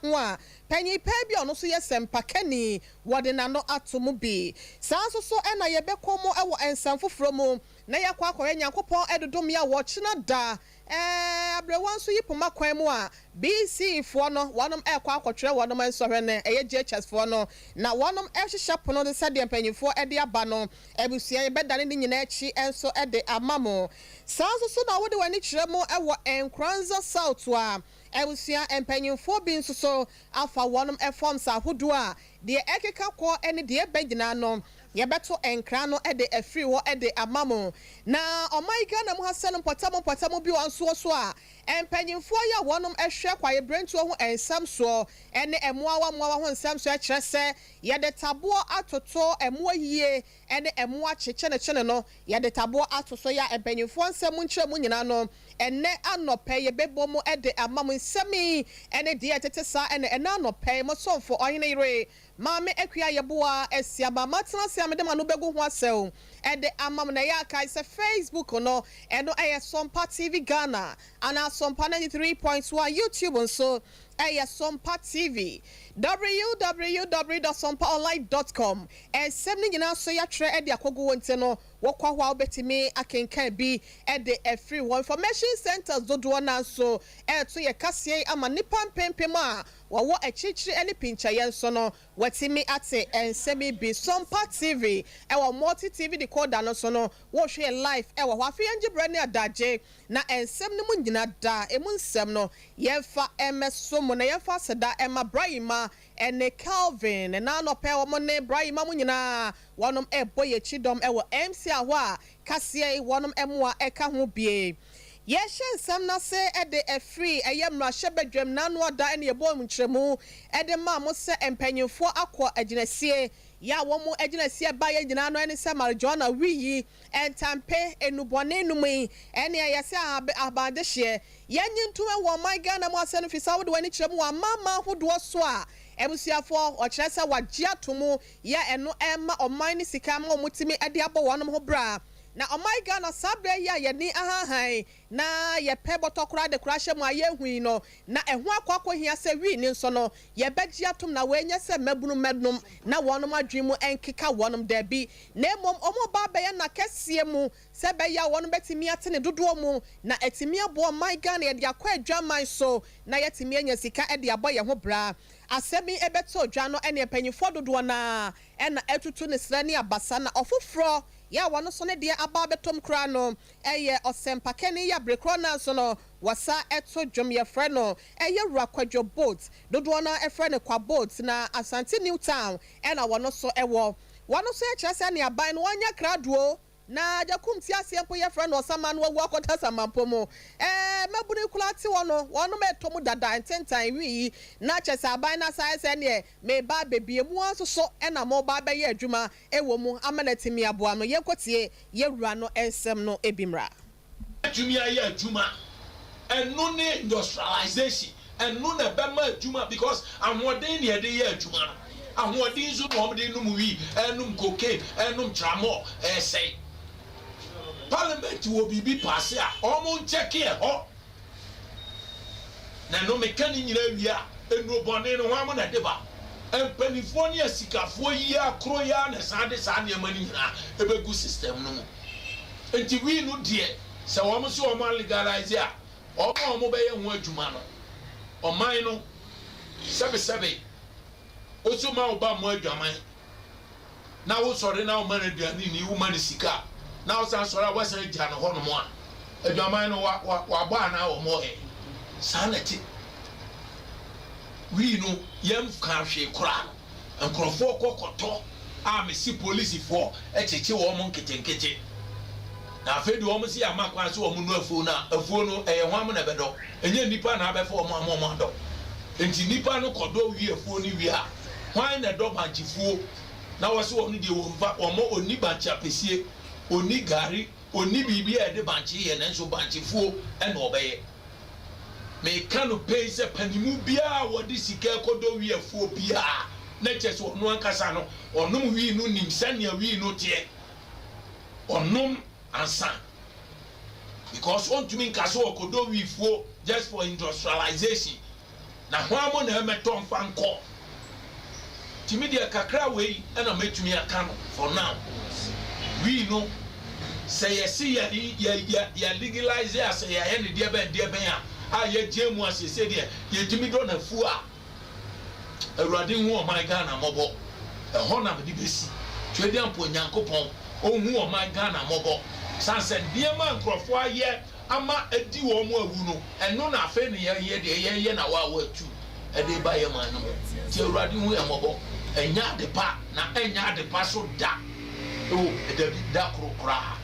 Ho a, panyin paa bi a ɔno nso yɛ sɛmpakani, wɔde n'ano ato mu bi. Saa nso so na yɛbɛkɔ mu wɔ nsɛm foforɔ mu, na yɛakɔ akɔhwɛ Nyankopɔn dodom a wɔkyena da ɛɛ aberewa nso yi poma kwan mu a BC foɔ no wɔnom ɛrekɔ akɔtwerɛ wɔnom nsɔhwɛ no, ɛyɛ JHS foɔ no, na wɔnom ɛrehyehyɛ pono no sɛdeɛ mpanyinfoɔ de aba no. Abusua, yɛbɛdane ne nyinaa akyi nso de ama mo. Saa nso so na wode w'ani kyerɛ mu wɔ Nkoranza South a, Abusua mpanyimfoɔ bi nso so afa wɔnom forms ahodoɔ a deɛ ɛkeka kɔ ne deɛ ɛba nyinaa no yɛbɛto nkra no de afiri hɔ de ama mo. Na ɔman Ghana mu ha sɛ no mpɔtam mpɔtam bi wɔ nsoɔ so a mpanyimfoɔ yi a wɔnom hwɛ kwaebirentuo ho nsɛm soɔ ne mmoawa mmoawa ho nsɛm soɔ kyerɛ sɛ yɛde taboɔ atoto mmoa yie ne mmoa kyekyenekyene no Yɛde taboɔ ato so yɛ a mpanyinfoɔ nsɛm nkyerɛmu nyinaa no, ɛnnɛ anɔpa yi yɛbɛbɔ mu de ama mo. Nsɛm yi ne deɛ ɛtete saa ɛna ɛnnɛ anɔpa yi mo somfo Ɔhene Yere Maame Akua Yeboah Asiamah matena ase a mede m'ano bɛgu ho asɛw de ama mo. Na ɛyɛ a kae sɛ Facebook no ɛno ɛyɛ Sompa TV Ghana anaa Sompa 93.1, YouTube nso ɛyɛ Sompa TV, www dot sompaonline dot com. Nsɛm no nyinaa nso yɛatwerɛ de akɔgu hɔ nti no, wokɔ hɔ a wobɛtumi akenkan bi de afiri hɔ. Information centres dodoɔ no ara nso reto yɛn kaseɛ yi ama nnipa mpempem a wɔwɔ akyirikyiri ne pinkyɛeɛ nso no, wɔatumi ate nsɛm yi bi. Sompa TV wɔ Multi TV decoder no so no, wohwɛ yɛn live wɔ hɔ. Afei yɛngye berɛ ne adagye Na nsɛm no mu nyina da, emu nsɛm no, yɛmfa mmɛso mo, na yɛmfa aseda mma Brayima ne Kelvin. Ɛna anɔpɛ wɔn ne Brayima mo nyinaa wɔnom rebɔ yɛn kyidɔm wɔ MC a hɔ a kaseɛ yi wɔnom mmoa ka ho bie. Yɛhyɛ nsɛm no ase de afiri ɛyɛ mmarahyɛbadwam n'ano ada ne yɛbɔɔ nkyerɛmu de maa mo sɛ mpanyinfoɔ akɔ agyinasie. Yɛ a wɔn agyinasie baeɛ nyinaa no ne sɛ marijuana wi yi Ntampe, nnubɔne nom yi, ɛne ɛyɛ sɛ ahaban dehyeɛ. Yɛnnye ntom wɔ ɔman Ghana mu asɛm no firi sɛ wode w'ani kyerɛ mu wɔ amanaman ahodoɔ so a, abusuafoɔ, wɔkyerɛ sɛ wɔagye ato mu yɛ ɛno ɛma ɔman no sika ma wɔtumi de abɔ wɔnom ho bra. Na ɔman Ghana saa berɛ yi a yɛn ani ahanhan na yɛpɛ bɔtɔ koraa de koraa hyɛ mu a yɛnhu yi no, na ɛho akɔ akɔhia sɛ wii no nso no, yɛbɛgye atom na wei nyɛ sɛ mmabunu mmɛnom na wɔnom adwene mu nkeka wɔnom, daabi, na mmom wɔreba abɛyɛ nna kɛseɛ mu sɛ ɛbɛyɛ a wɔnom bɛtumi ate ne dodoɔ mu na atumi aboa ɔman Ghana yɛde akɔ adwaman so na yɛatumi anya sika de abɔ yɛn ho bra. Asɛm yi bɛtɔ dwa no ɛneɛ mpanyinfoɔ dodoɔ no ara na atutu ne serɛ ne abasa na ɔfoforɔ yɛ a wɔno nso ne deɛ aba abɛtɔm koraa no yɛ ɔsɛmpakani yɛ bere korɔ no ara nso no wɔsa to dwom yɛfrɛ no ɛyɛ Wura Kwadwo Boat dodoɔ no ara frɛ no Kwa Boat na Asante New Town na wɔno nso wɔ. Wɔno nso kyerɛ sɛ nea aban no wɔnyɛ krado na Agyakum te aseɛ mpo yɛfrɛ no ɔsaman no wawu akɔda samanpɔ mu. Ɛɛ mmabunu yi koraa te hɔ no wɔnom ɛtɔ mu dada ntentan wi yi na kyerɛ sɛ aban no asan ayɛ sɛ ɛneɛ meba abɛbie mu ara nso so na moreba abɛyɛ adwuma wɔ mu ama no atumi aboa no. Yɛnkɔtie yɛn wura no nsɛm no bi mmra. Atumi ayɛ adwuma, ɛno ne industrialization, ɛno na ɛbɛma adwuma because ahoɔden na yɛde yɛ adwuma no, ahoɔden nso na wɔde nom wii, ɛnom cocaine, ɛnom tramol, ɛresɛe. Parliament wɔ biribi paase a, wɔn nkyɛke ɛhɔ. Na ɛno meka ne nyinaa wie a, nnuro bɔne no hwan mo na ɛde ba? Mpanimfoɔ ne asikafoɔ yi ara koro yi ara na ɛsan de saa nneɛma no nyinaa ɛbɛgu system no mu. Nti wii no deɛ sɛ wɔn se wɔn alegalise a, wɔn a wɔn bɛyɛ ho adwuma no, ɔman no sɛbesɛbe, wo so ma wo ba mmɔ adwaman. na wosɔre na woma no aduane nni, woma no sika a, na wosan sɔre a woasan agya no hɔnom a, adwaman no wa, wa, wabɔ anaa ɔmmɔɔ ɛ? Saa na ɛte. Wii no, yɛnkaa hwee koraa no, nkurɔfoɔ kɔ kɔtɔ a mese polisifoɔ kyekye wɔn nketenkete. Na afei deɛ wɔn se yɛama kwan sɛ wɔn nnɔ afuo no a, afuo no, ɛyɛ hwan na ɛbɛdɔ? Ɛnyɛ nnipa na abɛfa wɔn ama wɔn adɔ. Enti nnipa no kɔdɔ wie afuo no wie a, Hwan na ɛdɔ bankye fuo na wɔse ɔno deɛ wɔmfa wɔmmɔ ɔnni bankye apɛsie, ɔnni gari, ɔnni biribi a yɛde bankye yɛ nanso bankye fuo na ɔbɛyɛ. Meka no pɛi sɛ panimu biara a wɔde sika rekɔdɔ wii afuo biara na kyerɛ sɛ ɔno ankasa no ɔnom wii no nim sɛnea wii no teɛ. Ɔnom ansa because ɔntumi nka sɛ ɔkɔdɔ wii fuo just for industrialization. Na hwan mo na ɛmɛtɔ mfa nkɔ? Nti me deɛ kakra wei ɛna mɛtumi aka no for now. Wii no, sɛ yɛse yɛ yɛ yɛ yɛ legalize a, sɛ yɛayɛ ne deɛ bɛn deɛ bɛn a a yɛgye mu a, seesei deɛ yɛtumi dɔ n'afuo a, Awurade nhu ɔman Ghana mmɔbɔ. Ɛhɔ na mede bɛsi. Twedeampo Nyankopɔn ɔnhu ɔman Ghana mmɔbɔ. Sane sɛ nneɛma a nkurɔfoɔ ayɛ ama adi wɔn awu no, ɛno na afei na yɛyɛ deɛ yɛyɛ na wawa atu de reba yɛn man no mu. Nti Awurade hu yɛn mmɔbɔ. Ɛnyɛ ade pa na ɛnyɛ ade pa so da. Oh, dabi, da koro koraa.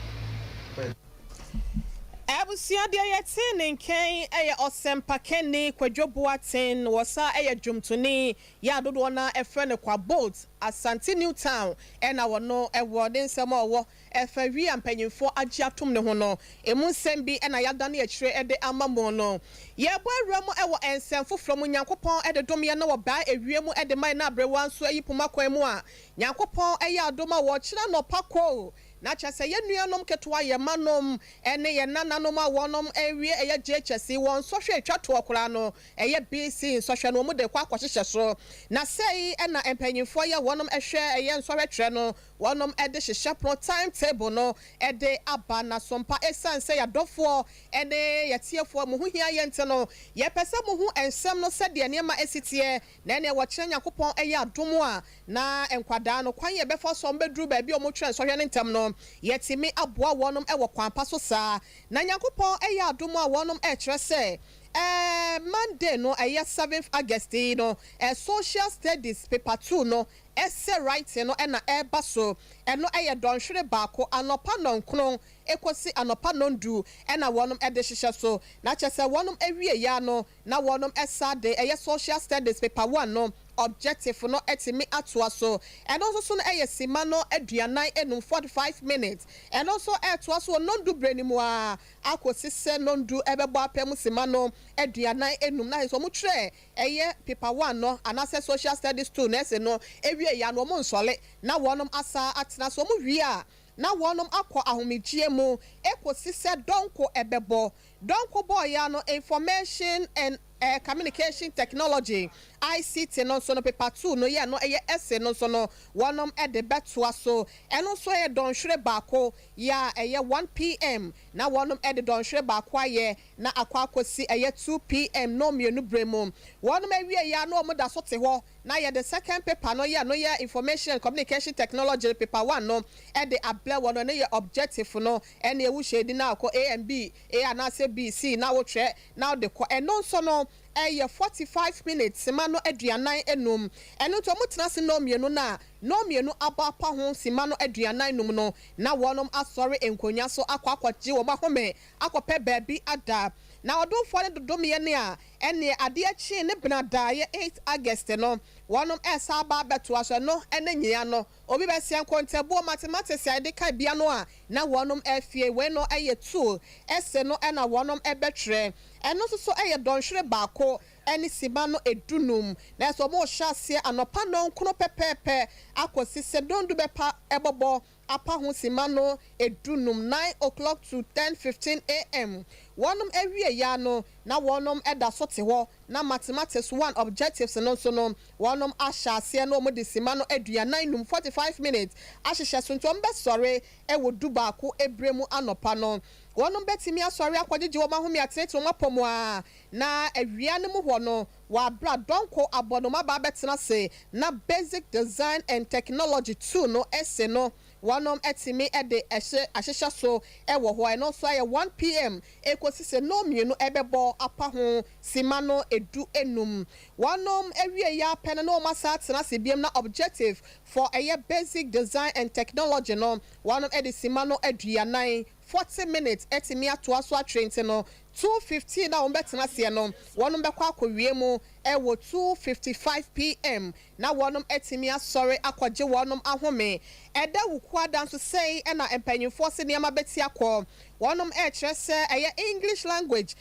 Abusua deɛ yɛtee ne nkɛn yɛ ɔsɛmpakɛni Kwadwo Boateng, wɔsan yɛ dwomtoni yɛ a dodoɔ no ara frɛ no Kwabolt, Asante New Town na ɔno wɔ. Ne nsɛm a ɔwɔ ɛfa wi a mpanyinfoɔ agye atom no ho no, emu nsɛm bi na yɛadane akyire de ama mo no. Yɛrebɔ awura mu wɔ nsɛm foforɔ mu, Nyankopɔn de dom yɛn na wɔbae ewiem de ma yɛn na aberewa nso ayi poma kwan mu a Nyankopɔn yɛ adom a wɔkyena anɔpa koo. Na kyerɛ sɛ yɛn nuanom ketewa, yɛn mmanom, ne yɛn nananom a wɔnom rewie ɛyɛ JHS yi, wɔn nsɔhwɛ a ɛtwa toɔ koraa no, ɛyɛ BC nsɔhwɛ no, wɔn de rekɔ akɔhyehyɛ so. Na sɛi na mpanyinfoɔ yi a wɔnom hwɛ ɛyɛ nsɔhwɛ twerɛ no, wɔnom de hyehyɛ pono, time table, no de aba. Na sompa ɛsiane sɛ yɛadɔfoɔ ne yɛtiefoɔ mo ho hia yɛn nti no, yɛpɛ sɛ mohu nsɛm no sɛdeɛ nneɛma si teɛ, na ɛneɛ wɔkyerɛ Nyankopɔn yɛ adom a, Na nkwadaa no, kwan yɛbɛfa so a wɔbɛduru baabi a wɔtwerɛ nsɔhwɛ no ntɛm no, yɛatumi aboa wɔnom wɔ kwan pa so saa. Na Nyankopɔn yɛ adom a wɔnom rekyerɛ sɛ ɛɛ Monday no, ɛyɛ seventh August yi no, ɛɛ Social Studies paper two no, essay writing no na ɛreba so. Ɛno yɛ dɔnhwere baako, anɔpa nnɔnkron kɔsi anɔpa nnɔndu na wɔnom de hyehyɛ so. Na kyerɛ sɛ wɔnom awieɛ ara no, na wɔnom san de ɛyɛ Social Studies paper one no, Objective no atumi atoa so. Ɛno nso so no yɛ simma no 45, 45 minutes. Ɛno nso retoa so wɔ nnɔndu berɛ no mu ara akɔsi sɛ nnɔndu bɛbɔ apɛ mu simma no 45. Na sɛ wɔtwerɛ ɛyɛ paper one no anaasɛ social studies two no ɛse no wieɛ a no wɔn nsɔre na wɔnom asa atena so. Wɔn wie a na wɔnom akɔ ahomegyeɛ mu kɔsi sɛ dɔnko bɛbɔ. Dɔnko bɔɔeɛ ara no Information and Communication Technology, ICT, no nso no paper two no yɛ no ɛyɛ essay no nso no wɔnom de bɛtoa so. Ɛno nso yɛ dɔnhwere baako yɛ a ɛyɛ 1 PM na wɔnom de dɔnhwere baako ayɛ na akɔ akɔsi ɛyɛ 2 PM nnɔnmienu berɛ mu. Wɔnom awieɛ ara na wɔn da so te hɔ na yɛde second paper no yɛ no yɛ Information and Communication Technology paper one no de abrɛ wɔn, ɛno yɛ objective no, ɛne ɛwo hyɛ din a kɔ A and B, A anaasɛ B, C na wotwerɛ na wode kɔ, ɛno nso no ɛyɛ 45 minutes, sima no 45, ɛno nti wɔn tena ase nnɔnmienu no a nnɔnmienu abɔ apa ho sima no 45 no na wɔnom asɔre nkonnwa so akɔ akɔgye wɔn ahome akɔpɛ baabi ada. Na ɔdomfoɔ no dodomeɛ ne a ɛneɛ adeɛ kyee ne bena daeɛ eight August no wɔnom ɛɛsa aba abɛtoa so ɛno ɛne nyea no obi bɛseɛ nkontabuo mathematics a yɛde ka bia no a na wɔnom ɛɛfie wei no ɛyɛ tool ɛse no ɛna wɔnom ɛbɛtwerɛ ɛno nso so ɛyɛ dɔnhwere baako ɛne sima no ɛdunum na ɛsɛ wɔn rehyɛ aseɛ anɔpa nɔnkono pɛpɛɛpɛ akɔsi sɛ dɔndu bɛpa ɛbɔbɔ apa ho simma no dunum, nine o'clock to 10:15 AM. Wɔnom awie ya no, na wɔnom da so te hɔ, na Mathematics one objectives no nso no, wɔnom ahyɛ aseɛ na wɔn de simma no 45, 45 minutes, ahyehyɛ so, nti wɔn bɛsɔre wɔ dubaako berɛ mu anɔpa no. Wɔnom bɛtumi asɔre akɔgyegye wɔn ahome atenetene wɔn apɔ mu ara, na awia no mu hɔ no, wɔabra dɔnko abɔ no aba abɛtena ase na Basic Design and Technology two no se no wɔnom atumi de ɛhye ahyehyɛ so wɔ hɔ. Ɛno nso ayɛ 1 PM ɛkɔsi sɛ nnɔnmienu ɛbɛbɔ apa ho sima no 15. Wɔnom awieɛ ara pɛ no na wɔn asan atena ase biom na Objective for ɛyɛ Basic Design and Technology no wɔnom de sima no 40, 40 minutes, atumi atoa so atwere nti no 2:15 a wɔbɛtena aseɛ no, wɔnom bɛkɔ akɔwie mu wɔ 2:55 PM na wɔnom atumi asɔre akɔgye wɔnom ahome. Ɛda Wukuada nso sei na mpanyinfoɔ se nneɛma bɛti akɔ. Wɔnom ɛrekyerɛ sɛ ɛyɛ English language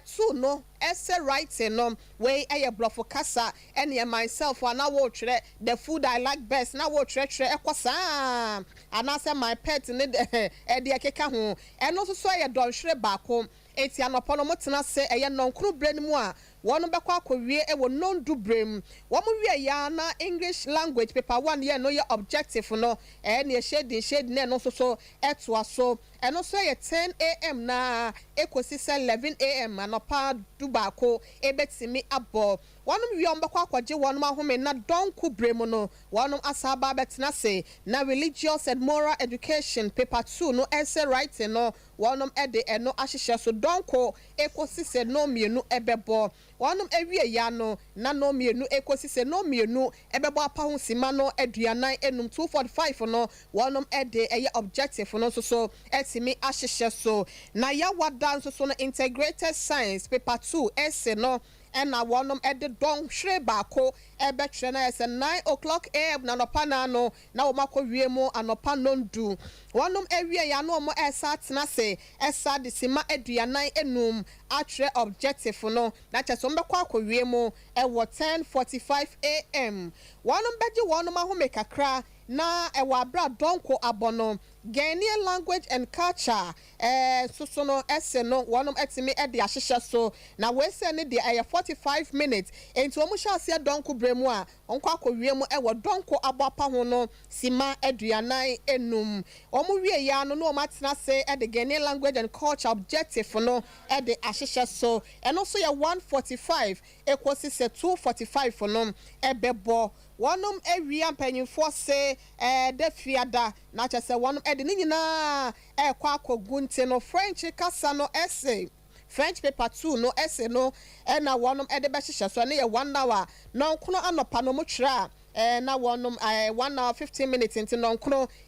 two no essay writing no, wei yɛ brɔfo kasa ɛneɛ myself a na woretwerɛ the food I like best na woretwerɛtwerɛ ɛkɔ saa anaasɛ my pet ne deɛ ɛkeka ho. Ɛno nso so yɛ dɔnhwere baako. Enti anɔpa no wɔtena ase, ɛyɛ nnɔnkron berɛ no mu a, Wɔn bɛkɔ akɔwie wɔ nondu berɛ mu. Wɔn wie yɛ a, na English Language Paper 1 yɛ no yɛ objective no, ɛne shading shading ɛno nso so ɛtoa so. Ɛno nso yɛ 10 a.m. na ekosi sɛ 11 a.m., anɔpa 11 ebɛtumi abɔ. Wɔn wie, wɔn bɛkɔ akɔgye wɔn ahome, na dɔnko bere mu no wɔn asa aba abɛtena ase na Religious and Moral Education Paper 2 no, essay writing no, wɔn de ɛno ahyehyɛ so dɔnko ekosi sɛ 2:30 ɛbɛbɔ. Wɔn awie ya no, na 2:30 ekosi sɛ 2:30 ɛbɛbɔ apa ho sima no 45, 2:45 no, wɔn de ɛyɛ objective no nso so ɛtumi ahyehyɛ so. Na Yawada nso so no, Integrated Science Paper 2 essay no, ɛna wɔn de dɔnhwere 1 ɛbɛtwerɛ no, ayɛ sɛ 9 o'clock a.m. na anɔpa naano na wɔn akɔ wie mu anɔpa 10:00. Wɔn awie ya no, wɔn ɛsa atena ase ɛsa de sima 45 atwerɛ objective no, na kyerɛ sɛ wɔn bɛkɔ akɔ wie mu ɛwɔ 10:45 a.m. Wɔn bɛgye wɔn ahome kakra, na ɛwɔ abira dɔnko abɔ no, Ghanaian Language and Culture soso no, ɛsɛ no wɔn ɛtumi ɛde ahyehyɛ so, na wɔsɛ ne deɛ ɛyɛ 45 minutes. Nti wɔn hyɛ aseɛ dɔnko bere mu a, wɔn kɔ akɔwie mu ɛwɔ dɔnko abɔ apa ho no sima 45. Wɔn wie ya no, na wɔn atena ase ɛde Ghanaian Language and Culture objective no ɛde ahyehyɛ so. Ɛno nso yɛ 1:45 ekosi sɛ 2:45 no ɛbɛbɔ. Wɔnom awia, mpanyinfoɔ se ɛɛda Fiada na kyerɛ sɛ wɔnom ɛde ne nyinaa ɛɛkɔ akɔgu. Nti no French kasa no, ɛsɛ French Paper 2 no, ɛsɛ no ɛna wɔnom ɛde bɛhyehyɛ so. Ɛno yɛ one hour, 9 anɔpa no mo twerɛ a, na wɔnom 1 hour 15 minutes. Nti 9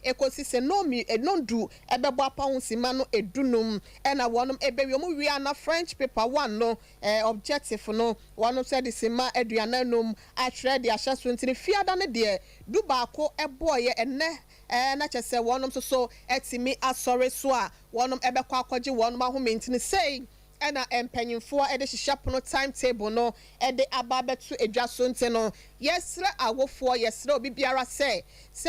ekosi sɛ nɔɔmi 10 ɛbɛbɔ apa ho sima no 15 ɛna wɔnom ɛbɛwie. Wɔn wie ana, French Paper 1 no objective no, wɔn nso de sima 45 atwerɛ de ahyɛ so. Nti ne Fiada no deɛ, 11 ɛbɔɔyɛ ɛnɛ na kyerɛ sɛ wɔnom nso so ɛtumi asɔre so a, wɔnom ɛbɛkɔ akɔgye wɔnom ahome. Nti ne sei ɛna mpanyinfoɔ ɛde hyehyɛ pono timetable no ɛde aba abɛto edwa so. Nti no yɛsrɛ awofoɔ, yɛsrɛ obi biara sɛ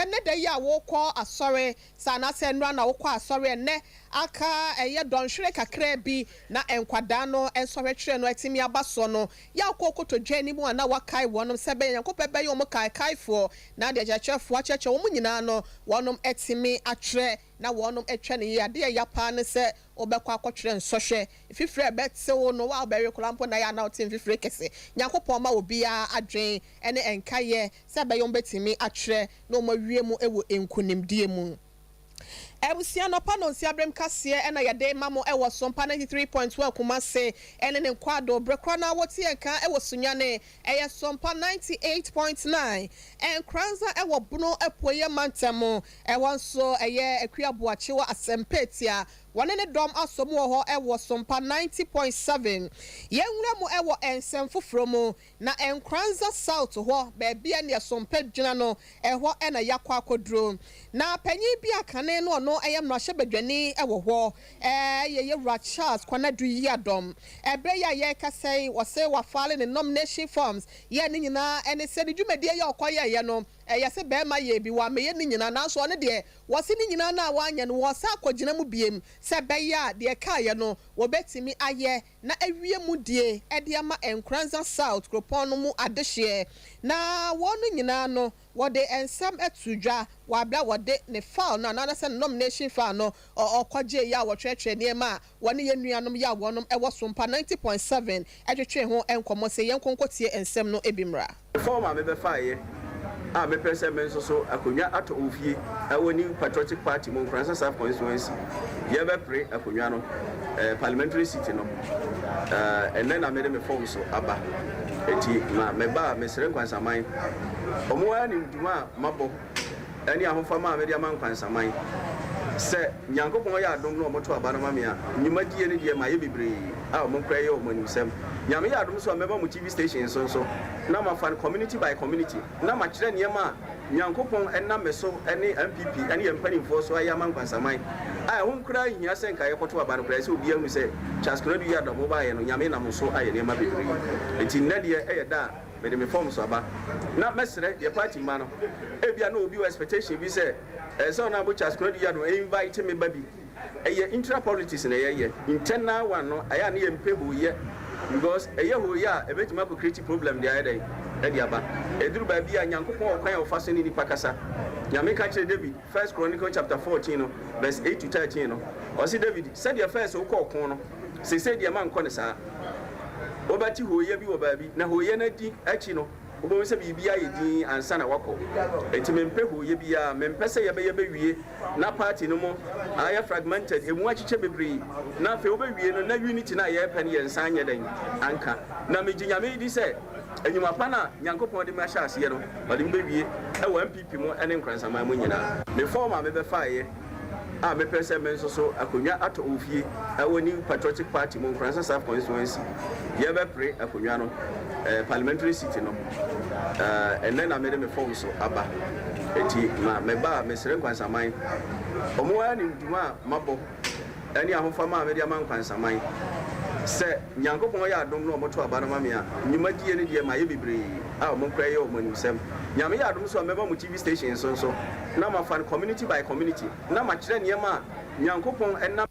ne da yi a wɔrekɔ asɔre sɛ anaasɛ nnura na wɔkɔ asɔre ɛnɛ aka ɛyɛ dɔnhwere kakra bi na nkwadaa no nsɔhwɛtwerɛ no ɛtumi aba soɔ no, yɛakɔ kotodwe anim a na wakae wɔnom sɛ bɛyɛ Nyankopɔn bɛyɛ wɔn kaekaefoɔ, na deɛ kyerɛkyerɛfoɔ akyerɛkyerɛ wɔn nyinaa no, wɔnom ɛtumi atwerɛ na wɔnom atwa ne yie. Adeɛ ya paa ne sɛ wobɛkɔ akɔtwerɛ nsɔhwɛ mfifire a ɛbɛtew no wa wobɛwe koraa mpo na yɛ ana wote mfifire kɛse. Nyankopɔn ma obiara adwen ne nkayɛ sɛ ɛbɛyɛ wɔn bɛtumi atwerɛ na wɔn awie mu wɔ nkonimdie mu. Abusua, nɔpa no nsia berɛm kaseɛ ɛna yɛde ma mo ɛwɔ Sompa 93.1 Kumase ɛne ne nkwado. Berɛ korɔ no a wɔte yɛn ka ɛwɔ Sunyane, ɛyɛ Sompa 98.9. Nkoranza ɛwɔ Bono Apueyɛ mantam, ɛwɔ nso ɛyɛ Akua Boakye wɔ Asɛmpa wɔne ne dɔm asɔ mu wɔ hɔ ɛwɔ Sompa 90.7. Yɛnwura mu ɛwɔ nsɛm foforɔ mu, na Nkoranza South hɔ baabi a neɛ Sompa gyina no, ɛhɔ ɛna yɛakɔ akɔduro, na panyin bi a kane no ɔno ɛyɛ mmarahyɛbadwani ɛwɔ hɔ, ɛyɛ yɛwura Charles Kwanadu Yiadɔm. Ɛberɛ yi a yɛrekasa yi, wɔsɛ wafile ne nomination forms yɛ ne nyinaa, ɛne sɛ ne dwumadie yɛ ɔkɔyɛɛyɛ no, ɛyɛ sɛ bɛrima yɛ bi wɔamɛyɛ ne nyinaa, nanso ɔno deɛ wɔsi ne nyinaa no a wanyɛ no, wɔsa akɔgyina mu biem sɛ bɛyɛ a deɛ kaayɛ no wɔbɛtumi ayɛ na awie mu die ɛde ama Nkoranza South kuropɔn no mu adehyeɛ. Na wɔn no nyinaa no, wɔde nsɛm ato dwa wɔ abira wɔde ne file no anaasɛ ne nomination file no ɔkɔgye yi a wɔtwerɛtwerɛ nneɛma a wɔne yɛn nuanom yɛ a wɔnom ɛwɔ Sompa 90.7 ɛtwetwe ho nkɔmmɔ sɛ yɛn nkonko tie nsɛm no ebi mmra. Form a mebɛfaeɛ a mepɛ sɛ me nso so akonnwa atɔ wɔ fie ɛwɔ New Patriotic Party mu, Nkoransa South constituency, yɛbɛpere akonnwa no, parliamentary seat no, ɛnɛ na mede me form so aba. Eti ma meba a, mesrɛ Nkwansaman, ɔmo ara nim dwuma a mabɔ ɛne ahofama a mede ama Nkwansaman, sɛ Nyankopɔn yɛ adom na ɔmoto aba no ma me a, nnwumadie no deɛ mayɛ bebree a ɔmo nkora yɛ ɔmo animsɛm. Nyame yɛ adom so a, mɛba mo TV station so nso na mafa no community by community na makyerɛ nneɛma a Nyankopɔn ɛnam me so ne NPP ne yɛn mpanimfoɔ so ayɛ ama Nkwansaman a ɛho nkora nhia sɛ nka yɛkɔto aba no koraa, sɛ obiara hu sɛ Charles Konadu Yiadom baayɛ no, Nyame nam so ayɛ nneɛma bebree. Nti nnɛ deɛ ɛyɛ da a mede me form so aba, na mɛsrɛ yɛ party mma no, ebia na obi wɔ expectation bi sɛ ɛsɛ ɔno abo Charles Konadu Yiadom invite me ba bi. Ɛyɛ intra politics na ɛyɛ internal one no, ɛyɛ a ne yɛ mpɛ ho yɛ. Because ɛyɛ hooyɛ a ɛbɛtumi akɔ create problem de ayɛ dɛn ɛde aba. Ɛduru baabi a Nyankopɔn wɔ kwan a ɔfa so ne nipa kasa. Nyame ka kyerɛ David, First Chronicle chapter 14 no verse 8 to 13 no, ɔse David, sɛdeɛ first wokɔ ɔko no, seesei deɛ ma nkɔ no saa. Wobɛte hooyɛ bi wɔ baabi, na hooyɛ no adi akyi no, wobɛhu sɛ biribi ayɛ din ansa na wakɔ. Enti mempɛ hooyɛ biara, mempɛ sɛ yɛbɛyɛ bɛwie na party no mu ayɛ fragmented, emu akyekyɛ bebree, na afei wobɛwie no na unity no a yɛrepɛ no yɛnsan nyɛ dɛn anka. Na megye Nyame di sɛ nnwuma pa no a Nyankopɔn de me ahyɛ aseɛ no, ɔde me bɛwie wɔ NPP mu ne Nkransaman mu nyinaa. Me form a mebɛfaeɛ a mepɛ sɛ me nso so akonnwa atɔ wɔ fie wɔ New Patriotic Party mu Nkoransa South Constituency, yɛbɛpere akonnwa no, parliamentary seat no, ɛnnɛ na mede me form so aba. Enti ma meba a mesrɛ Nkwansaman, wɔn ara nim dwuma a mabɔ ne ahofama a mede ama Nkwansaman. Sɛ Nyankopɔn yɛ adom na wɔto aba no ma me a, nnwumadie no deɛ mayɛ bebree a wɔn koraa yɛ wɔn animsɛm. Nyame yɛ adom nso a mɛba mo TV station so nso na mafa no community by community na makyerɛ nneɛma a Nyankopɔn nam.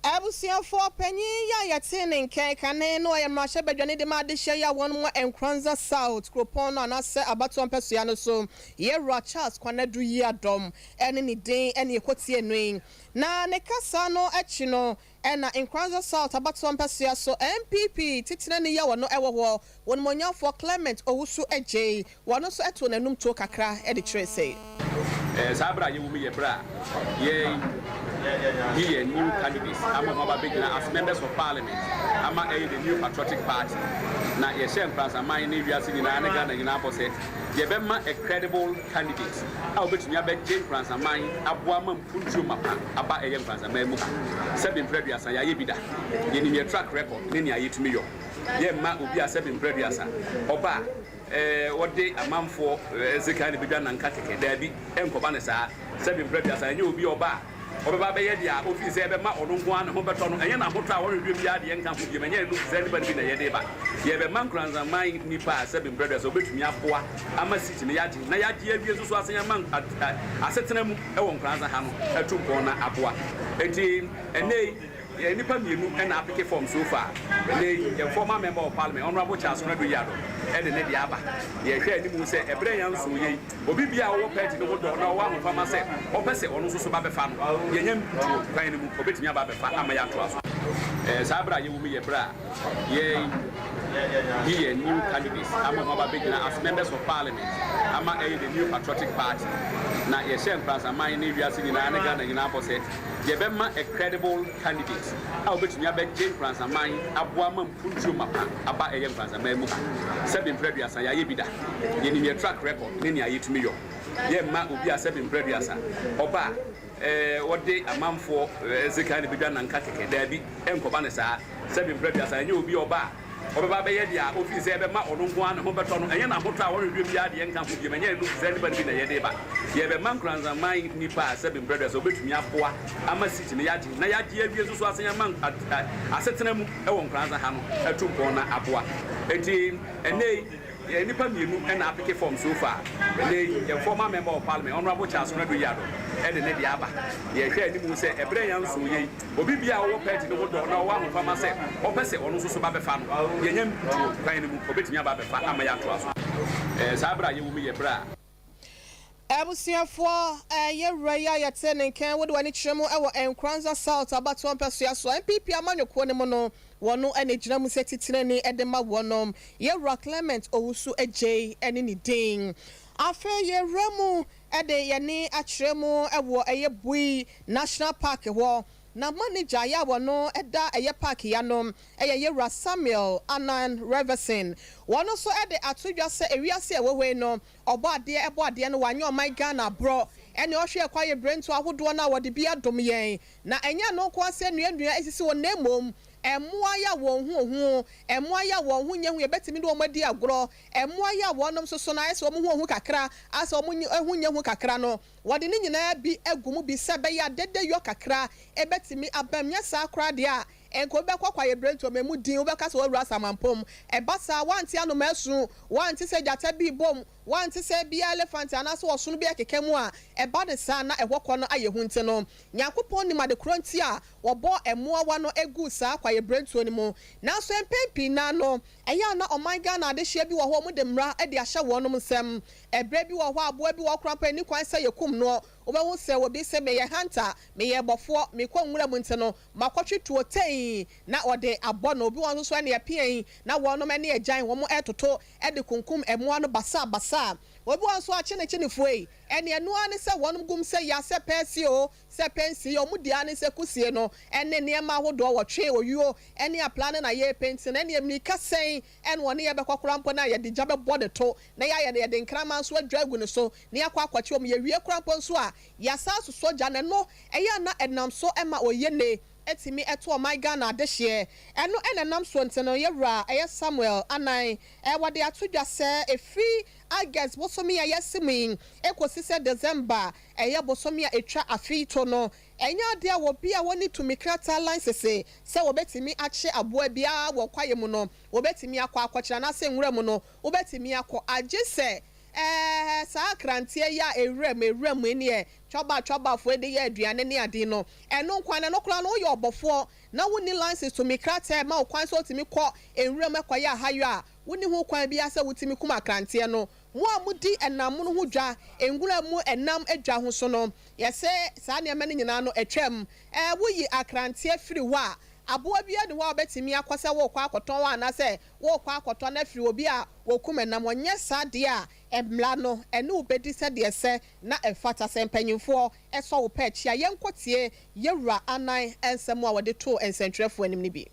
Abusuafoɔ panyin yi a yɛtee ne nka kane no ɔyɛ mmarahyɛbadwani de ma adehyeɛ yi a wɔnom wɔ Nkoranza South kuropɔn no anaasɛ abatoɔ mpɛsoa no so, Yɛwura Charles Kwanadu Yiadom ne ne din ne yɛkɔtiee no yi. Na ne kasa no akyi no na Nkoranza South abatoɔ mpɛsoa so NPP titenani yi a ɔno wɔ hɔ, Onimuonyamfoɔ Clement Owusu Adjei, ɔno nso too n'anum tuo kakra de kyerɛɛ sei. Saa berɛ a yɛwɔ mu yɛ berɛ a yɛreyi yɛn new candidates ama wɔn aba abɛgyina as members of parliament ama ɛyɛ the New Patriotic Party. Na yɛhyɛ Nkoranzaman ne wiase nyinaa ne Ghana nyinaa bɔ sɛ yɛbɛma a credible candidate a ɔbɛtumi abɛgye Nkoranzaman aboa ama mpuntuo mapa aba ɛyɛ Nkoranzaman mu ha. Sɛbe mprɛ aduasa yɛayɛ bi da. Yɛnim yɛn track record ne nea yɛtumi yɔ. Yɛmma obi a sɛbe mprɛ aduasa ɔba a ɔde amanfoɔ sekan na ɛbɛdwa nanka kɛkɛ. Daabi, ɛnkɔba no saa. Sɛbe mprɛ aduasa ɛnyɛ obi a ɔba a ɔbɛba abɛyɛ deɛ a ɔfii sɛ ɛbɛma ɔno nko ara ne ho bɛtɔ no. Ɛnyɛ n'ahotɔ a ɔhwehwɛ biara deɛ ɛnka ho biom. Ɛnyɛ ɛno saa nnipa no bi na yɛde ba. Yɛrebɛma Nkoranzaman nnipa a sɛbe mprɛ aduasa wɔbɛtumi aboa ama seat no yɛagye na yɛagye awie nso so asan ama asetena mu wɔ Nkoranza ha no atu mpɔn na aboa. Enti ɛnnɛ yi, Yɛn nnipa mmienu na apeke fɔm so far. Ɛnnɛ yi, yɛn former member of parliament, Honourable Charles Konadu Yiadom de ne deɛ aba. Yɛhwɛ anim sɛ ɛberɛ a yɛnsoeɛ yi, obi biara a ɔwɔ party no ho dɔ na ɔwɔ ahofama sɛ ɔpɛ sɛ ɔno nso so ba bɛfa no, yɛnya ntuo kwan no mu, ɔbɛtumi aba abɛfa ama yɛatoa so. Saa berɛ a yɛwɔ mu yi yɛ berɛ a yɛreyi yɛn new candidates ama wɔn aba abɛgyina as members of parliament ama ɛyɛ the New Patriotic Party. Na yɛhyɛ Nkoranzaman ne wiase nyinaa ne Ghana nyinaa bɔ sɛ, Yɛbɛma a credible candidate a obetumi abɛgye Nkoranzaman aboa ama mpuntuo mapa aba ɛyɛ Nkoranzaman mu ha. Sɛbe mprɛ aduasa yɛayɛ bi da. Yɛnim yɛ track record ne nea yɛtumi yɔ. Yɛmma obi a sɛbe mprɛ aduasa ɔba a ɔde amanfoɔ sekan na ɛbɛdwa nanka kɛkɛ. Daabi, ɛnkɔba no saa. Sɛbe mprɛ aduasa ɛnyɛ obi a ɔba a ɔbɛba abɛyɛ deɛ a ɔfii sɛ ɛbɛma ɔno nko ara ne ho bɛtɔ no. Ɛnyɛ n'ahotɔ a ɔhwehwɛ biara deɛ ɛnka ho biom. Ɛnyɛ ɛno saa nnipa no bi na yɛde ba. Yɛrebɛma Nkoranzaman nnipa a sɛbe mprɛ aduasa wɔbɛtumi aboa ama seat no yɛagye na yɛagye awie nso so asan ama asetena mu wɔ Nkoranza ha no atu mpɔn na aboa. Enti ɛnnɛ yi, Yɛn nnipa mmienu na apeke fɔm so far. Ɛnnɛ yi, yɛn former member of parliament, Honourable Charles Konadu Yiadom de ne deɛ aba. Yɛhwɛ anim sɛ ɛberɛ a yɛnsoeɛ yi, obi biara a ɔwɔ party no ho dɔ na ɔwɔ ahofama sɛ ɔpɛ sɛ ɔno nso so ba bɛfa no, yɛnya ntuo kwan no mu, ɔbɛtumi aba abɛfa ama yɛatoa so. Saa berɛ a yɛwɔ mu yi yɛ berɛ a. Abusuafoɔ, yɛ wura yi a yɛte ne nka, wode w'ani kyerɛ mu wɔ Nkoranza South abatoɔ mpɛsoa so a NPP amanyɔkuo no mu no, wɔno na ɛgyina mu sɛ titenani de ma wɔnom. Yɛ wura Clement Owusu Adjei ne ne din. Afei yɛwura mu de yɛne akyerɛ mu wɔ ɛyɛ Bui National Park hɔ. Na manager yɛ a wɔno da ɛyɛ park yi ano yɛ yɛwura Samuel Annan Reverson. Wɔno nso de ato dwa sɛ ewiase a ɛwɔ hɔ yi no, Ɔbɔ adeɛ ɛbɔ adeɛ no wanyɛ ɔman Ghana aborɔ ɛne ɔhwɛ kwaeɛ brentuo ahodoɔ no a wɔde bi adom yɛn na ɛnyɛ ɛno nko ara sɛ nnua nnua ɛsisi hɔ na mmom mmoa yi a wɔn ho ohu mmoa yi a wɔn ho nyɛ hu yɛbɛtumi ne wɔn adi agorɔ mmoa yi a wɔnom nso so no ayɛ sɛ wɔn ho ohu kakra asɛ wɔn ho nyɛ hu kakra no wɔde ne nyinaa bi agu mu bi sɛ ɛbɛyɛ a dede yɔ kakra ɛbɛtumi abam nyɛ saa koraa deɛ a. Nka obi bɛkɔ kwaeɛbirentuo mu din, wobɛka sɛ wawura Samampom. Ɛba saa a, woante anomaa su, woante sɛ gyata bi rebom, woante sɛ ebia elefante anaasɛ ɔsono bi rekeka mu a, ɛba no saa a na ɛhɔ kɔ no ayɛ hu nti no, Nyankopɔn nim ade korɔ nti a wɔbɔɔ mmoawa no guu saa kwaeɛbirentuo no mu. Nanso mpɛn pii no ara no, ɛyɛ a na ɔman Ghana adehyeɛ bi wɔ hɔ a wɔde mmara de ahyɛ wɔnom nsam. Ɛberɛ bi wɔ hɔ a aboa bi wɔ hɔ koraa mpo a ɛnni kwan sɛ yɛkum noɔ. Wobɛhu sɛ obi se meyɛ hunter, meyɛ bɔfoɔ, mekɔ nwura mu nti no, makɔtwe tuo tɛnn na wɔde abɔ no. Obi wɔ hɔ nso so ɛne ɛpea yi na wɔnom ne agyan wɔn retoto de kunkum mmoa no basaa basaa. Obi wɔ hɔ nso a kyene kyene foe, ɛne ɛno ara ne sɛ wɔnom gum sɛ ya sɛ pɛɛsi oo, sɛ pɛnsi, wɔn di ara ne sɛ kusie no ne nneɛma ahodoɔ wɔtwe oyuo ne apla no na yɛrepenti no ɛneɛ mmirika sɛn na ɔne yɛn bɛkɔ koraa mpo no a yɛde gya bɛbɔ ne to na yɛayɛ no yɛde nkraman nso adwa agu ne so na yɛakɔ akɔkye wɔn yɛwie koraa mpo nso a yɛasan asosɔ gya no ɛno ɛyɛ a na ɛnam so ma oyene tumi to ɔman Ghana adehyeɛ ɛno na ɛnam soɔ nti no yɛwura ɛyɛ Samuel Anan wɔde ato dwa sɛ ɛfiri August bosome a yɛasi mu yi kɔsi sɛ December ɛyɛ bosome a ɛtwa afe yi to no ɛnyɛ adeɛ a obi a ɔnni tumi krataa lansese sɛ wɔbɛtumi akye aboa biara wɔ kwaeɛ mu no wɔbɛtumi akɔ akɔkyere anaasɛ nwura mu no wobɛtumi akɔ agye sɛ ɛɛ saa akranteɛ yi a ɛwura mu ɛwura mu yi neɛ twaba twabafoɔ de yɛ aduane ne ade no ɛno nkwa no ɛno koraa no woyɛ ɔbɔfoɔ na wonni license tumi krataa ɛma wo kwan sɛ wotumi kɔ nwura mu ɛkɔyɛ ahayɔ a wonni ho kwan biara sɛ wotumi kum akranteɛ no. Mo a modi ɛnam mono ho dwa, nwura mu ɛnam dwa ho so no, yɛse saa nneɛma no nyinaa no atwam. Ɛɛ, woyi akranteɛ firi hɔ a, aboa biara nni hɔ a wobɛtumi akɔ sɛ worekɔ akɔtɔn anaasɛ worekɔ akɔtɔ no afiri obi a wɔkum ɛnam hɔ. Nyɛ saa deɛ a, mmara no ɛne wo bɛdi sɛdeɛ ɛsɛ na ɛfata. Sɛ mpanimfoɔ sɔ wo pɛ akyi a, yɛnkɔtie Yɛwura Anan nsɛm a wɔde too nsɛntwerɛfoɔ anim no bi.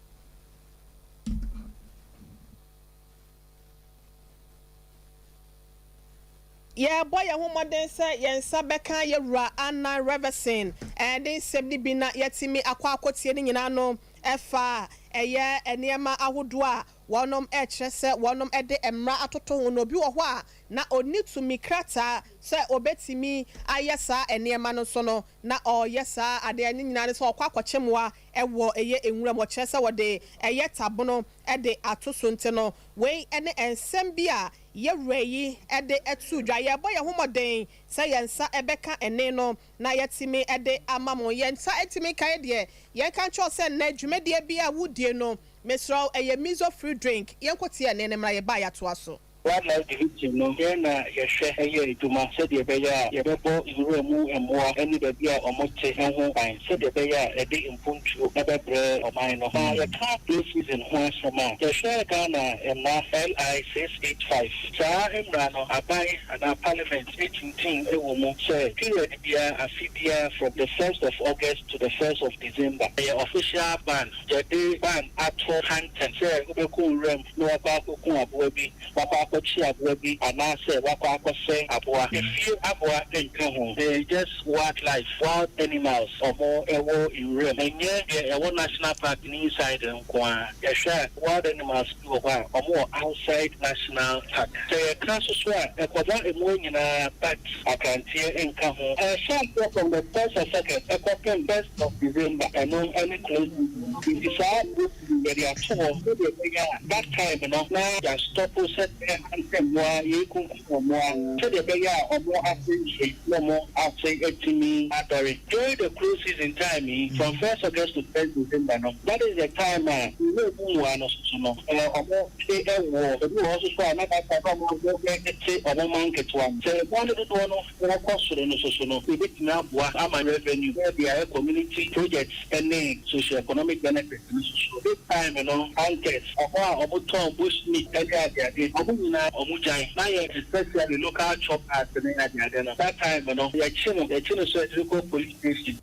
Yɛrebɔ yɛn ho mmɔden sɛ yɛn nsa bɛka yɛn Wura Anna Reverson ne nsɛm no bi na yɛatumi akɔ akɔtie ne nyinaa no ɛfa ɛyɛ nneɛma ahodoɔ a wɔnom rekyerɛ sɛ wɔnom de mmara atoto ho no. Obi wɔ hɔ a na ɔnni tumi krataa sɛ ɔbɛtumi ayɛ saa nneɛma no nso no na ɔreyɛ saa adeɛ no nyinaa ne sɛ ɔkɔ akɔkye mmoa wɔ ɛyɛ nwura mu. Ɔkyerɛ sɛ wɔde ɛyɛ tabono de ato so nti no, wei ne nsɛm bi a yɛn wura yi de too dwa. Yɛrebɔ yɛn ho mmɔden sɛ yɛn nsa bɛka ɛnne no na yɛatumi de ama mo. Yɛn nsa ntumi nka yɛ deɛ, yɛnka nkyerɛ wo sɛ nnɛ dwumadie bi a wodie no, mesrɛ wo, ɛyɛ Mizo Free Drink. Yɛnkɔtie ɛnne no mmra, yɛba a yɛatoa so. Wildlife Division no, yɛn na yɛhwɛ yɛ adwuma sɛdeɛ ɛbɛyɛ a yɛbɛbɔ nwura mu mmoa ne baabi a wɔte ho ban sɛdeɛ ɛbɛyɛ a ɛde mpuntuo bɛbrɛ ɔman no. Na yɛka close season ho asɛm a, yɛhwɛ Ghana mmara LI 685. Saa mmara no, aban anaa parliament tintim wɔ mu sɛ period biara, afe biara from the first of August to the first of December, ɛyɛ official ban. Yɛde ban ato hunting sɛ wobɛkɔ nwuram na woakɔ akɔku aboa bi, woakɔ akɔkye aboa bi anaasɛ woakɔ akɔsɛe aboa. Efie aboa nka ho. Ɛyɛ just wildlife, wild animals ɔmo ɛwɔ nwuram. Ɛnyɛ deɛ ɛwɔ national park no inside nko ara. Yɛhwɛ a wild animals bi wɔ hɔ a ɔmo wɔ outside national park. Sɛ yɛka nso so a ɛkɔba mmoa nyinaa but akranteɛ nka ho. Ɛhyɛ aseɛ from the first of August ɛkɔpem first of December, ɛno ɛne close season no. Nti saa close season yɛde ato hɔ sɛdeɛ ɛbɛyɛ a that time no na yɛastɔpo sɛ yɛhante mmoa, yɛrekunkum mmoa sɛdeɛ ɛbɛyɛ a ɔmo ase nhye na ɔmo ase atumi adɔre. During the close season time yi, from first August to first December no, that is the time a nwura mu mmoa no soso no ɔmo te ɛwoɔ. Ebi wɔ hɔ soso a na that time na ɔmo awo tete ɔmo mma nketewa no. Sɛ mmoa no dodoɔ no rekɔ soro no soso no, ebetumi aboa ama revenue na ɛde ayɛ community projects ne socio-economic benefits no soso. This time no, hunters, ɔmo a ɔmo tɔn bush meat ne adeade, ɔmo nyinaa ɔmo gyae. Na yɛ especially local choppers ne adeade no, that time no, yɛkye no, yɛkye no so yɛde no kɔ police station.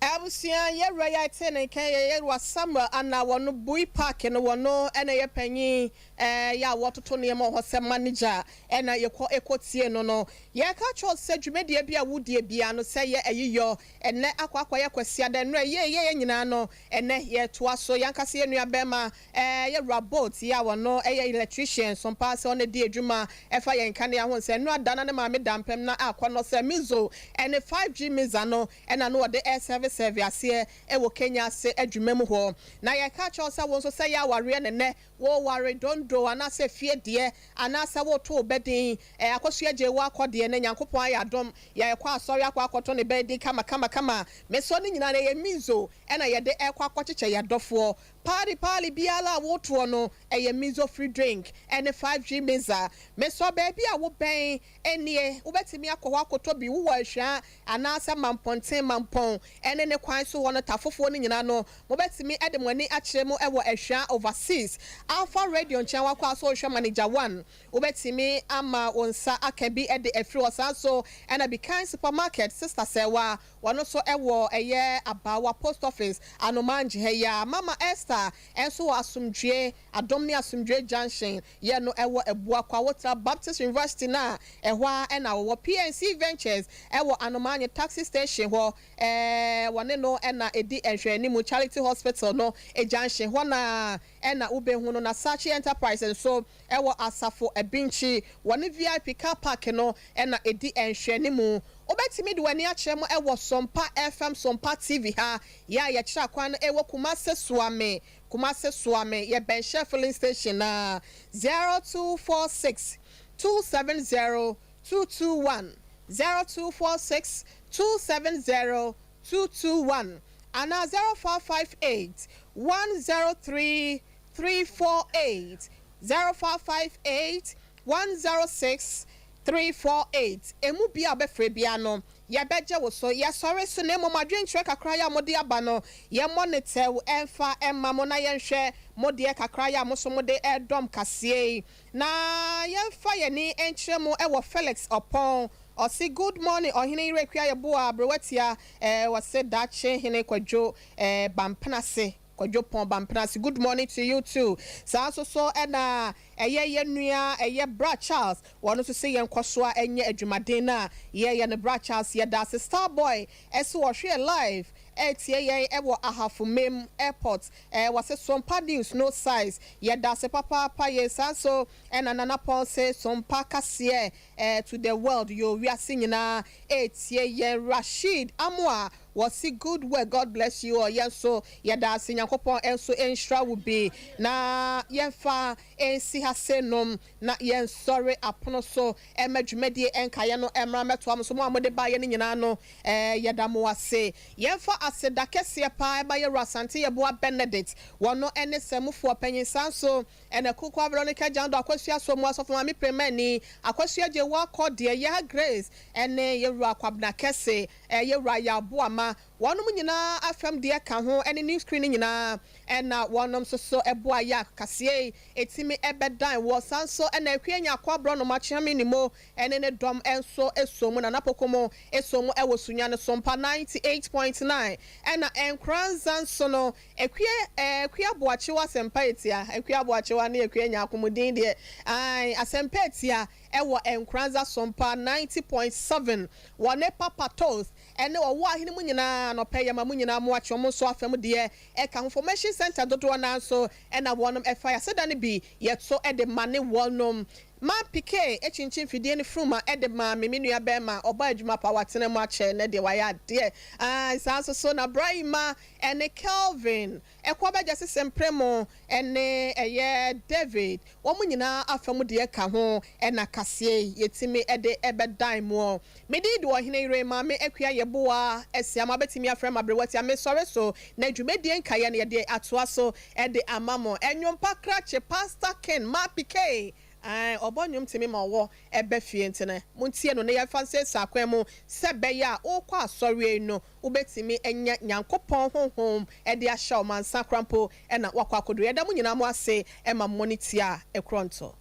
Abusua, yɛwura yi a yɛtee ne nka yi yɛ Yɛwura Samuel Anna, wɔno Bui Park no wɔno na ɛyɛ panyin yɛ a wɔtoto nneɛma wɔ hɔ sɛ manager ɛna yɛkɔ ɛkɔ tie no no. Yɛka kyerɛ wo sɛ dwumadie bi a wodie biara no sɛ yɛ ayiyɔ ɛnɛ akɔ akɔyɛ Kwasiada nnora yie yɛyɛ nyinaa no ɛnɛ yɛtoa so. Yɛankasa yɛn nua bɛrima yɛwura Bolt yi a wɔno ɛyɛ electrician so mpaa sɛ ɔna di adwuma ɛfa yɛn nkanea ho nsɛ nnora da na ne maame da mpam na akɔ no sɛ Mizo ɛne 5G Miza no ɛna no wɔde ɛsɛve sɛve. sɛve aseɛ wɔ Kenya ase adwuma mu hɔ. Na yɛka kyerɛ wo sɛ wo nso sɛ yɛ awareɛ ne nnɛ woware dondo anaasɛ fie deɛ anaasɛ woto wo ba din eh, Akosua gyee wo akɔ deɛ nɛ Nyankopɔn ayɛ adom yɛkɔ asɔre akɔ akɔto ne ba din kama kama kama mesɔ ne nyinaa no ɛyɛ mizo ɛna yɛde ɛkɔ akɔkyekyɛ yɛadɔfoɔ Party party biara a wotoɔ no ɛyɛ mizo free drink ɛne 5G miza mesɔ baabi a wobɛn nie wobɛtumi akɔ hɔ akɔtɔ bi wowɔ Ahwia anaasɛ Mampɔnten Mampɔn ɛne ne kwan so hɔ no Tafofoɔ no nyinaa no mobɛtumi de mo ani akyerɛ mu wɔ Ahwia Overseas Alpha Radio nkyɛn wakɔ a so wohwɛ Manager One wobɛtumi ama wo nsa aka bi de afiri hɔ saa nso ɛna Bikan Supermarket Sister Sɛwa Wɔno nso wɔ ɛyɛ Abaawa post office Anomange ha yi ara. Mama Esther nso wɔ Asomdwoeɛ, Adom ne Asomdwoeɛ Junction yɛ no wɔ Abuakwa Wotra Baptist University no a ɛhɔ ara na wɔwɔ. PNC Ventures wɔ Anomange Taxi Station hɔ, wɔne no na ɛdi nhwɛanimu. Charity Hospital no junction hɔ no ara na wobɛhu no. Na Sachi Enterprise nso wɔ Asafo Abinkyi, wɔne VIP Car Park no na ɛdi nhwɛanimu. Wobɛtumi de w'ani akyerɛ mo wɔ Sompa FM Sompa TV ha, yɛ a yɛkyerɛ akwan no ɛwɔ Kumase Suame, Kumase Suame, yɛbɛn Shell filling station no ara, 0246 270 221, 0246 270 221, anaa 0558 103 348, 0558 106 348, Emu biara a wobɛfrɛ biara no, yɛbɛgye wo so. Yɛsɔre so, na mmom adwenkyerɛ kakra yi a mode aba no, yɛmmɔ no tɛw mfa mma mo na yɛnhwɛ mo deɛ kakra yi a mo nso mode redɔm kaseɛ yi. Na yɛmfa yɛn ani nkyerɛ mo wɔ Felix Ɔpɔn, ɔse, Good morning Ɔhene Yere Akua Yeboah Aberewatia, eh, ɔse Daakye Hene Kwadwo eh, Bampenase. Kwadwo Pɔn Bampenase good morning to you too saa nso so ɛna ɛyɛ yɛn nua ɛyɛ Bra Charles wɔn nso se yɛn kɔso a ɛnyɛ adwumaden no a yɛyɛ no Bra Charles yɛda ase Star Boy ɛse ɔhwɛ yɛn live ɛretie yɛn ɛwɔ Ahafo Mem Airport ɛɛ wɔse Sompa news no size yɛda ase papaapa yei saa nso ɛna Nana Pɔn se Sompa kaseɛ ɛɛ to the world yoo wiase nyinaa ɛretie yɛn Rasheed Amoah Wɔse good work God bless you all yɛn nso yɛda ase Nyankopɔn nso nhyira wo bi na yɛnfa nsi ha se nom na yɛnsɔre apono so mma dwumadie nkaeɛ no mmra mmɛtoa mo so mo a mode baeɛ no nyinaa no yɛda mo ase yɛnfa aseda kɛseɛ paa ɛma yɛwura Asante Yeboah Benedict wɔno ne sɛmufoɔ panyin saa nso ɛna Kukuwa Veronica Jando Akosua Somu Asɔfo Maame Premani Akosua Gyewuah Kɔdeɛ Yaa Grace ɛne yɛwura Kwabena Kɛse Ɛyɛ Wura Yaw Boama. Wɔnom nyinaa afɛm deɛ ka ho ɛne new screen no nyinaa ɛna wɔnom nso so ɛboa yɛ a kaseɛ yi ɛtumi ɛbɛdan wɔ. Saa nso ɛna Akua Nyarko Aborɔnoma Kyeame Nimo ɛne ne dɔm nso ɛsɔ mu Nana Pokomo ɛsɔ mu ɛwɔ Sunyani Sompa 98.9 ɛna Nkoranza nso no Akua ɛɛ Akua Boakyewa Asɛmpa Atia Akua Boakyewa ne Akua Nyarko mo din deɛ ae Asɛmpa Atia ɛwɔ Nkoranza Sompa 90.7 Wɔ ne papa Toth ne ɔwɔ ahene mu nyinaa anɔpa yi ama mo nyinaa mo akye wɔn nso afa mu deɛ ɛka ho Formation Centre dodoɔ no ara nso na wɔnom ɛfa yɛaseda no bi yɛto de ma ne wɔnom Ma Piquet kyinkyin fidie no funuma de maa me me nua bɛɛma ɔbɔ adwuma pa watena mu akyɛ nɛ deɛ wayɛ adeɛ aah saa nso so na Brahima ne Kelvin Ɛkɔ bɛgya sese mpremo ne ɛyɛ David wɔn nyinaa afa mu deɛ ka ho na kaseɛ yi yɛtumi de bɛdan moɔ. Me din de Ɔhene Yere Maame Akua Yeboah Asiamah wobɛtumi afrɛ me Aberewatia mesɔre so na dwumadie nkaeɛ no yɛde atoa so de ama mo. Nnwom pa krakye Pastor Ken Mapikay ae ɔbɔ nnwom tumi ma ɔwɔ ba fie nti no montie no na yɛmfa nsiesie akwan mu sɛ ɛbɛyɛ a wokɔ asɔreɛ yi no Wobɛtumi anya Nyankopɔn Honhom de ahyɛ wo ma ansa koraa mpo na woakɔ akɔduru. Yɛda mo nyinaa mo ase ma mo ne tia a ɛkorɔn to.